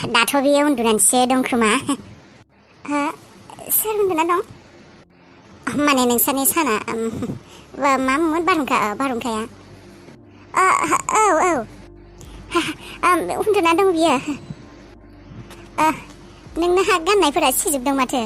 दाथ' बेयो उन्दुनानैसो दं खोमा। सोर उन्दुना दं? माने नोंसोरनि साना मामोन बारहुंखाया? औ उन्दुना दं बियो। नोंहा गाननायफोरा सिजोबदों माथो,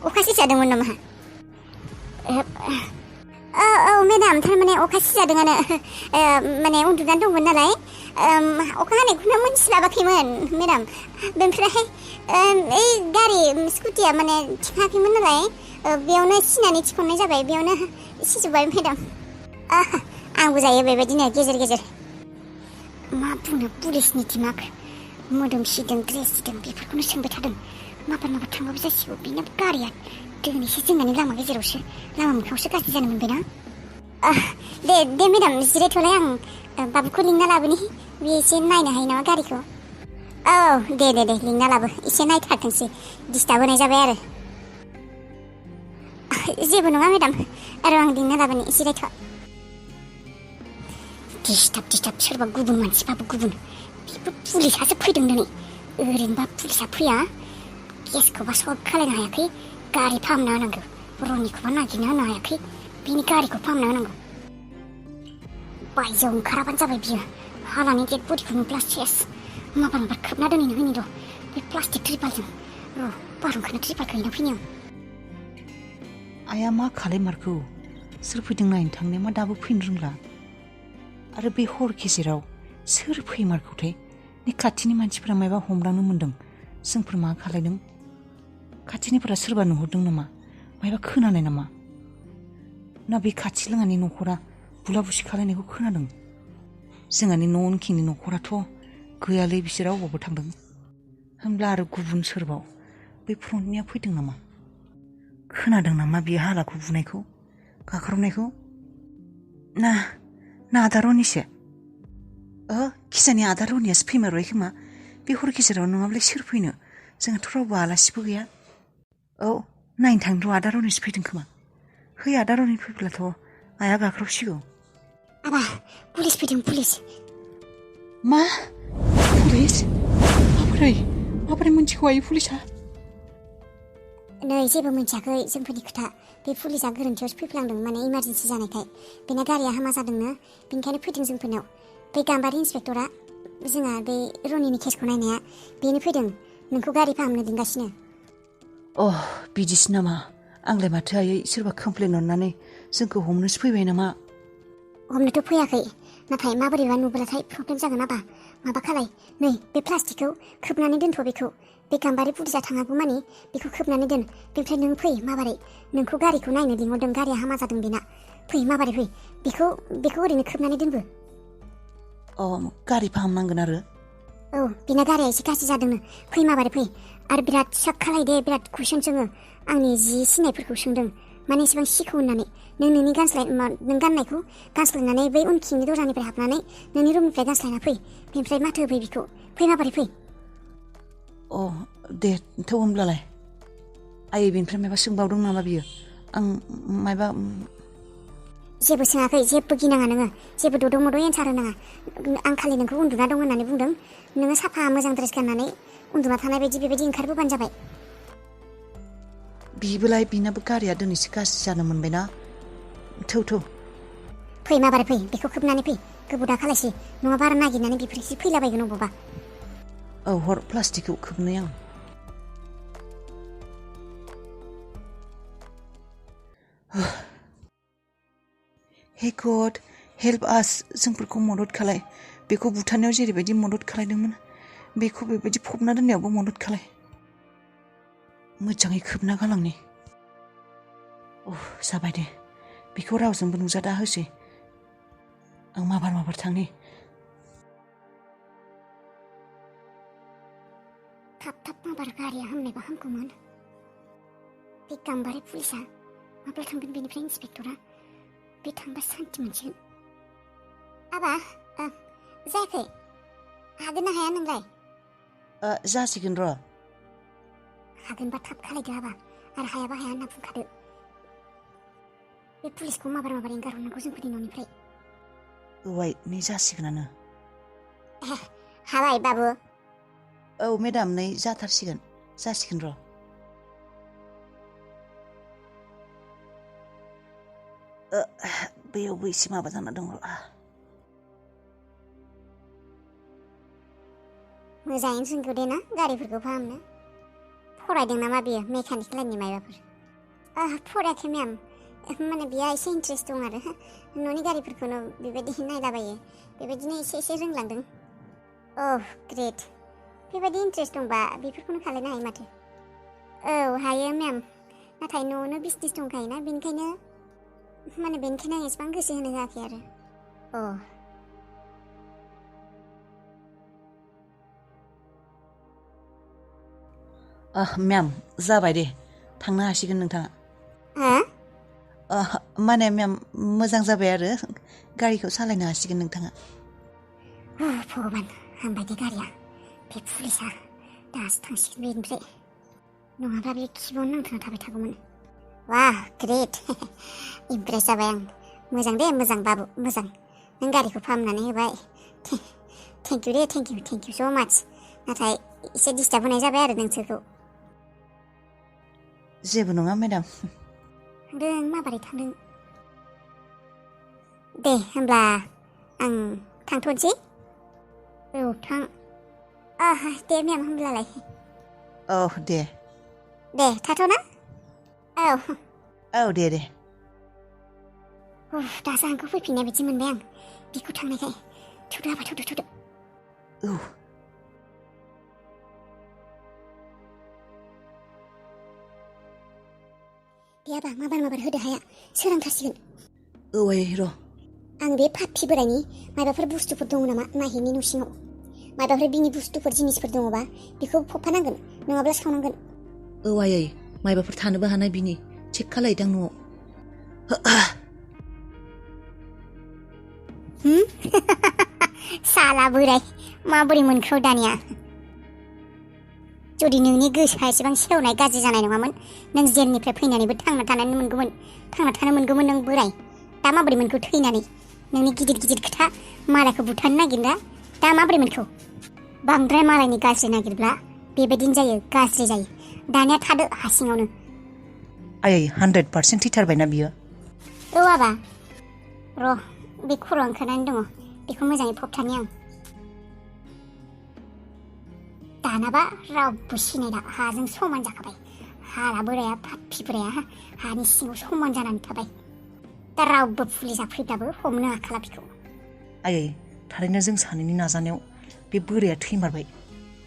अखा सिजादोंमोन नामा? औ मेडाम, थारमाने अखा सिजादोंआनो। माने उन्दुनानै दंमोन नालाय अखा हानायखौनो मोनथिस्लाबाखैमोन मेडाम। बेनिफ्राय ओइ गारि स्कुटिया माने थिखाङाखैमोन नालाय बेयावनो सिनानै थिखन्नाय जाबाय, बेयावनो सिजोब्बाय मेडाम। आंबो जायो बेबायदिनो गेजेर गेजेर। मा बुंनो पुलिसनि दिमाग, मोदोम सिदों ड्रेस सिदों बेफोरखौनो सोंबाय थादों। माबार थांबाबो जासिगौ, बेना गारिया दिनैसो जोंनानै लामा गेजेरावसो, लामा मोखाङावसो गाज्रि जानो मोनबायना। दे मेडाम जिरायथ'लाय, आं बाबुखौ लिंना लाबोनि, बे एसे नायनो हायो नामा गारिखौ। औ दे लिंना लाबो, एसे नायथारथोंसै, डिस्टार्ब होनाय जाबाय आरो। जेबो नङा मेडाम, आरो आं लिंना लाबोनि, जिरायथ'। डिस्टार्ब सोरबा गुबुन मानसिबाबो गुबुन, बेबो पुलिसासो फैदों दिनै। ओरैनोबा पुलिसा फैया, केसखौबा सल्भ खालायनो हायाखै, गारि फाहामना होनांगौ। रनिखौबा नागिरना होनो हायाखै, बिनि गारिखौ फाहामना होनांगौ। बायजोआव ओंखाराबानो जाबाय बियो, हालानि डेड बडिखौ नुब्ला सेस। माबार खोबना दोनहैनो होनि र', बे प्लास्टिक ट्रिपालजों। र' बारहुंखानो ट्रिपालखौ हैना फैनि आं। आइया मा खालायमारखौ? सोर फैदों नायनो थांनाया मा दाबो फैनो रोंला? आरो बे हर गेजेराव सोर फैमारखौथाय? नै खाथिनि मानसिफोरा मायबा हमदांनो मोन्दों जोंफोर मा खालायदों? खाथिनिफोरा सोरबा नुहुरदों नामा? मायबा खोनानाय नामा? ना बे खाथि लोङानि न'खरा बुला बुसि खालायनायखौ खोनादों? जोंहानि न' उनखिनि न'खराथ' गैयालै, बिसोर रावबावबो थांदों। होमब्ला आरो गुबुन सोरबाव बै फ्रन्टनिया फैदों नामा? खोनादों नामा बियो हालाखौ बुनायखौ, गाख्रबनायखौ? ना आदा रनिसो? खिजानि आदा रनियासो फैमारबाय खोमा। बे हर गेजेराव नङाब्लाय सोर फैनो? जोंहाथ' रावबो आलासिबो गैया। औ नायनो थांनो र', आदा रनिसो फैदों खोमा। है, आदा रनि फैब्लाथ' आइया गाख्रबसिगौ। आबा, पुलिस फैदों, पुलिस। मा? पुलिस? माबोरै मोनथिखो आइ पुलिसा? नै जेबो मोनथियाखै जोंफोरनि खोथा, बे पुलिसा गोरोन्थियावसो फैफ्लांदों, माने इमारजेन्सि जानायखाय। बेना गारिया हामा जादोंनो, बेनिखायनो फैदों जोंफोरनाव। बे गाम्बारि इन्सपेक्टरा, जोंहा बे रनिनि केसखौ नायनाया, बेनो फैदों, नोंखौ गारि फाहामनो लिंगासिनो। बिदिसो नामा? आंलाय माथो आयै सोरबा कमप्लेन हरनानै जोंखौ हमनोसो फैबाय नामा? हमनोथ' फैयाखै, नाथाय माबोरैबा नुब्लाथाय प्रब्लेम जागोन आबा। माबा खालाय, नै बे प्लास्टिकखौ खोबनानै दोनथ' बेखौ। बे गाम्बारि पुलिसा थाङागौ मानि बेखौ खोबनानै दोन। बेनिफ्राय नों फै, माबारै नोंखौ गारिखौ नायनो लिंहरदों, गारिया हामा जादों बेना। फै, माबारै फै, बेखौ ओरैनो खोबनानै दोनबो। गारि फाहामनांगोन आरो? औ, बेना गारिया एसे गाज्रि जादोंनो। फै, माबारै फै। आरो बिराद साक खालाय दे, बिराद कुइसन सोङो। आंनि जि सिनायफोरखौ सोंदों, माने एसेबां सिखौ होननानै। नों गाननायखौ गानस्लायनानै बै उनखिनि दरजानिफ्राय हाबनानै नोंनि रुमनिफ्राय गानस्लायना फै। बेनिफ्राय माथो होफै बेखौ। फै, माबारै फै। दे थौ होमब्लालाय। आयै, बेनिफ्राय मायबा सोंबावदों नामा बियो? आं मायबा... जेबो सोङाखै, जेबो गिनाङा नोङो, जेबो दद' मद' एन्सार होनाङा। आं खालि नोंखौ उन्दुना दं होननानै बुंदों। नोङो साफा मोजां ड्रेस गाननानै उन्दुना थानाय बायदि बेबायदि ओंखारबोबानो जाबाय। बिनाबो गारिया दिनैसो गाज्रि जानो मोनबायना। थौ। फै, माबारै फै, बेखौ खोबनानै फै। गोबाव दा खालायसै, नङाबा आरो नागिरनानै बेफोरखि फैलाबायगोन अबावबा। हर प्लास्टिकखौ खोबनाय आं। हे गड, हेल्प आस, जोंफोरखौ मदद खालाय। बेखौ बुथारनायाव जेरैबायदि मदद खालायदोंमोन, बेखौ बेबायदि फबना दोननायावबो मदद खालाय। मोजाङै खोबना गालांनि। जाबाय दे, बेखौ रावजोंबो नुजादा होसै। आं माबार थांनि। थाब माबार, गारिया हामनायबा हामगौमोन। बे गाम्बारि पुलिसा माब्ला थांगोन? बेनिफ्राय इन्सपेक्टरा, बे थांबा सान्थि मोनसिगोन। आबा, जायाखै? हागोन ना हाया नोंलाय? जासिगोन र'। हागोनबा थाब खालायदो आबा, आरो हायाबा हाया होनना बुंखादो। बे पुलिसखौ माबार एंगारहरनांगौ जोंफोरनि न'निफ्राय। नै जासिगोनानो। हाबाय बाबु। औ मेडाम नै जाथारसिगोन जासिगोन र'। बैयावबो एसे माबा जाना दं र'। मोजाङैनो रोंगौ दे ना गारिफोरखौ फाहामनो। फरायदों नामा बियो मेकानिक लाइननि माबाफोर? फरायाखै मेम, माने बिहा एसे इन्ट्रेस्ट दं आरो न'नि गारिफोरखौनो बेबायदि नायलाबायो, बेबायदिनो एसे रोंलांदों। ओह ग्रेट, बेबायदि इन्ट्रेस्ट दंबा बेफोरखौनो खालायनो हायो माथो। औ हायो मेम, नाथाय न'आवनो बिजनेस दंखायोना, बेनिखायनो आं एसेबां गोसो होनो होआखै आरो। मेम जाबाय दे, थांनो हासिगोन नोंथाङा। हा? माने मेम मोजां जाबाय आरो गारिखौ सालायनो हासिगोन नोंथाङा। भगबान, हामबाय दे गारिया। बे पुलिसा दासो थांसिगोन बेनिफ्राय, नङाबा बे खिबावनो नांथाना थाबाय थागौमोन। वाह ग्रेट, इमप्रेस जाबाय आं। मोजां दे मोजां बाबु, मोजां। नों गारिखौ फाहामनानै होबाय, thank you Day, thank you स' माच। नाथाय एसे डिस्टार्ब होनाय जाबाय आरो नोंसोरखौ। जेबो नङा मेडाम। थांदों, माबोरै थांदों? दे होमब्ला आं थांथ'नोसै। औ थां। दे मेम होमब्लालाय। औ दे। दे थाथ'ना। औ। औ दे। दासो आंखौ फैफिननाय बायदि मोनबाय आं बिखौ थांनायखाय। थुदो आबा, थुदो। औ। दे आबा, माबार होदो हाया, सोरांथारसिगोन। औ आयै र'। आं बे पाप्पि बोरायनि माबाफोर बुस्थुफोर दङ नामा नायहैनि न' सिङाव। माबाफोर बिनि बुस्थुफोर जिनिसफोर दङबा बेखौ फबफानांगोन, नङाब्ला सावनांगोन। औ आयै, मायबाफोर थानोबो हानाय बिनि, चेक खालायदां न'आव। साला बोराय, माबोरै मोनखो दानिया? जुदि नोंनि गोसोआ एसेबां सेवनाय गाज्रि जानाय नङामोन, नों जेलनिफ्राय फैनानैबो थांना थानो मोनगौमोन नों बोराय। दा माबोरै मोनखो थैनानै? नोंनि गिदिर खोथा मालायखौ बुथारनो नागिरना दा माबोरै मोनखो? बांद्राय मालायनि गाज्रि नागिरब्ला बेबायदिनो जायो, गाज्रि जायो। दानिया थादो हा सिङावनो। आयै 100% थैथारबायना बियो? औ आबा, र' बे खर' ओंखारनानै दङ, बेखौ मोजाङै फबथारनि आं। दानाबा रावबो सिनायला, हाजों समान जाखाबाय। हाला बोराया, पाप्पि बोराया हानि सिङाव समान जानानै थाबाय। दा रावबो पुलिसा फैब्लाबो हमनो हाखाला बिखौ। आयै, थारैनो जों सानैनि नाजानायाव बे बोराया थैमारबाय।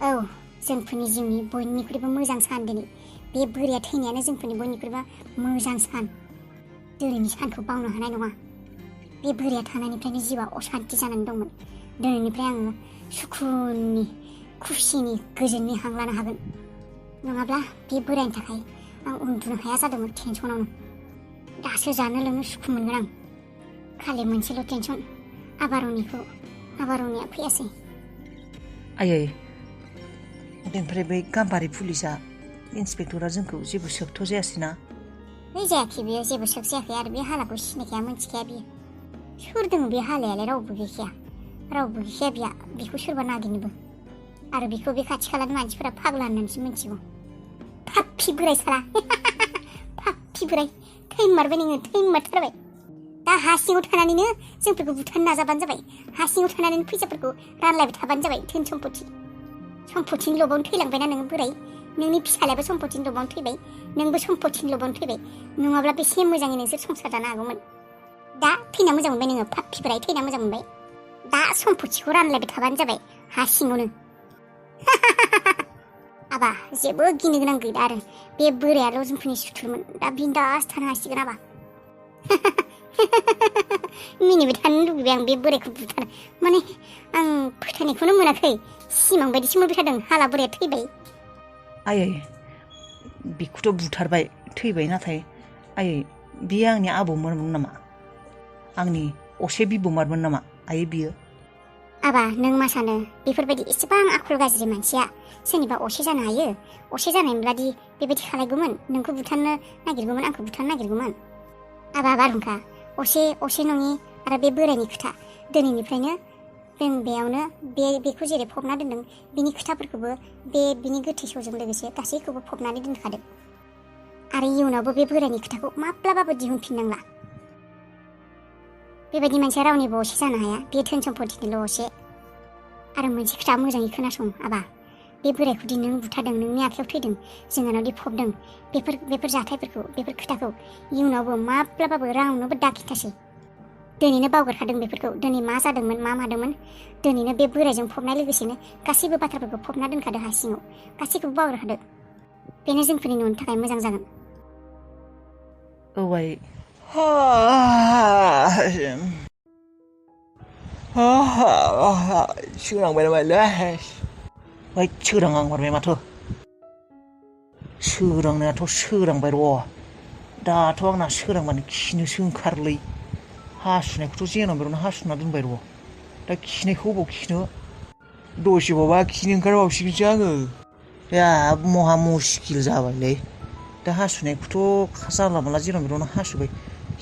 औ, जोंफोरनि जिउनि बयनिख्रुइबो मोजां सान दिनै। बे बोराया थैनायानो जोंफोरनि बयनिख्रुइबो मोजां सान। दिनैनि सानखौ बावनो हानाय नङा। बे बोराया थानायनिफ्रायनो जिउआ असान्ति जानानै दंमोन। दिनैनिफ्राय आङो सुखुनि, खुसिनि, गोजोननि हां लानो हागोन। नङाब्ला बे बोरायनि थाखाय आं उन्दुनो हाया जादोंमोन टेनसनावनो। दासो जानो लोंनो सुखु मोनगोन आं। खालि मोनसेल' टेनसन, आबार'निया फैयासै। आयै, बेनिफ्राय बै गाम्बारि पुलिसा, इन्सपेक्टरा जोंखौ जेबो सोंथ' जायासैना? जायाखै, बियो जेबो सोंख जायाखै। आरो बे हालाखौ सिनायखाया, मोनथिखाया बियो। सोर दङ बे हालायालाय? रावबो गैखाया बेखौ सोरबा नागिरनोबो। आरो बेखौ बे खाथि खालानि मानसिफोरा फाग्ला होननानैसो मिथिगौ। पाप्पि बोराय साला। पाप्पि बोराय, थैमारबाय नोङो, थैमारथारबाय। दा हा सिङाव थानानैनो जोंफोरखौ बुथारनो नाजाबानो जाबाय। हा सिङाव थानानैनो फैसाफोरखौ रानलायबाय थाबानो जाबाय। धोन सम्पतिनि लबावनो थैलांबायना नोङो बोराय। नोंनि फिसालायाबो सम्पतिनि लबावनो थैबाय, नोंबो सम्पतिनि लबावनो थैबाय। नङाब्ला बेसे मोजाङै नोंसोर संसार जानो हागौमोन। दा थैना मोजां मोनबाय नोङो, पाप्पि बोराय, थैना मोजां मोनबाय। दा सम्पतिखौ रानलायबाय थाबानो जाबाय हा सिङावनो। आबा, जेबो गिनो गोनां गैला आरो। बे बोरायाल' जोंफोरनि सुथुरमोन। दा बिन्दास थानो हासिगोन आबा। मिनिबाय थानो लुगैबाय आं बे बोरायखौ बुथारनो। माने आं फोथायनायखौनो मोनाखै। सिमां बायदिसो मोनबाय थादों, हाला बोराया थैबाय। आयै, बिखौथ' बुथारबाय, थैबाय। नाथाय आयै, बियो आंनि आबौमोन नामा? आंनि असे बिबौमारमोन नामा आयै बियो? आबा, नों मा सानो? बेफोरबायदि एसेबां आखल गाज्रि मानसिया सोरनिबा असे जानो हायो? असे जानायमोनब्लादि बेबायदि खालायगौमोन? नोंखौ बुथारनो नागिरगौमोन, आंखौ बुथारनो नागिरगौमोन? आबा बारहुंखा, असे नङि आरो बे बोरायनि खोथा। दिनैनिफ्रायनो जों बेयावनो बेखौ जेरै फबना दोनदों बिनि खोथाफोरखौबो बिनि गोथै सहजों लोगोसे गासैखौबो फबनानै दोनखादों आरो इयुनावबो बे बोरायनि खोथाखौ माब्लाबाबो दिहुनफिननांला बेबायदि मानसिया रावनिबो असे जानो हाया बे धोन सम्पतिनिल' असे आरो मोनसे खोथा मोजाङै खोनासं आबा बे बोरायखौदि नों बुथारदों नोंनि आखायाव थैदों जोंहानावदि फबदों बेफोर जाथायफोरखौ बेफोर खोथाखौ इयुनावबो माब्लाबाबो रावनोबो दाखिथासै दिनैनो बावगारखादों बेफोरखौ दिनै मा जादोंमोन मा मादोंमोन दिनैनो बे बोरायजों फबनाय लोगोसेनो गासैबो बाथ्राफोरखौ फबना दोनखादो हा सिङाव गासैखौबो बावगारखादो बेनो जोंफोरनि न'नि थाखाय मोजां जागोन औ आइ सोरांबाय नामालै ओइ सोरांहांमारबाय माथो सोरांनायाथ' सोरांबाय र' दाथ' आंना सोरांबानो खिनोसो ओंखारोलै हासुनायखौथ' जेनाव बेयावनो हासुना दोनबाय र' दा खिनायखौ अबाव खिनो दसेबावबा खिनो ओंखारबावसिगोनसो आङो बिराद महा मुस्किल जाबायलै दा हासुनायखौथ' जानला मोनला जेराव बेयावनो हासुबाय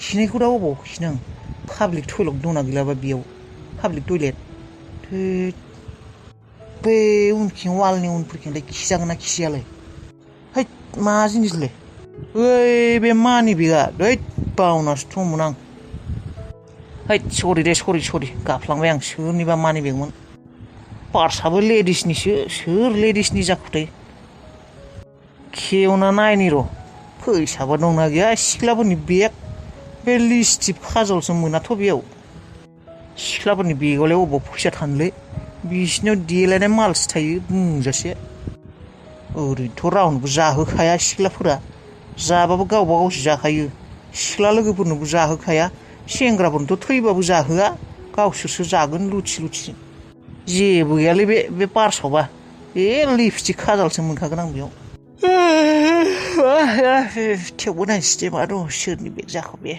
खिनायखौ दा अबाव खिनो आं पाब्लिक टयलेट दंना गैलाबा बेयाव पाब्लिक टयलेट थैद बे उनखिं वालनि उनफोरखिंलाय खिजागोन ना खिजायालाय हैद मा जिनिसलै ओइ बे मानि बेगआ हैद बावनासो दंमोन आं हैद सरि दे सरि गाफ्लांबाय आं सोरनिबा मानि बेगमोन पार्सआबो लेडिसनिसो सोर लेडिसनि जाखोथाय खेवना नायनि र' फैसाबो दंना गैया सिख्लाफोरनि बेग बे लिपस्टिक खाजलसो मोनाथ' बेयाव सिख्लाफोरनि बेगावलाय अबाव फैसा थानोलै बिसिनियाव देलायनाय मालसो थायो बुंजासे ओरैनोथ' रावनोबो जाहोखाया सिख्लाफोरा जाबाबो गावबा गावसो जाखायो सिख्ला लोगोफोरनोबो जाहोखाया सेंग्राफोरनोथ' थैबाबो जाहोआ गावसोरसो जागोन लुथि जेबो गैयालै बे पार्सआवबा बे लिपस्टिक खाजलसो मोनखागोन आं बेयाव थेवबो नायनोसै दे मा दं सोरनि बेग जाखो बे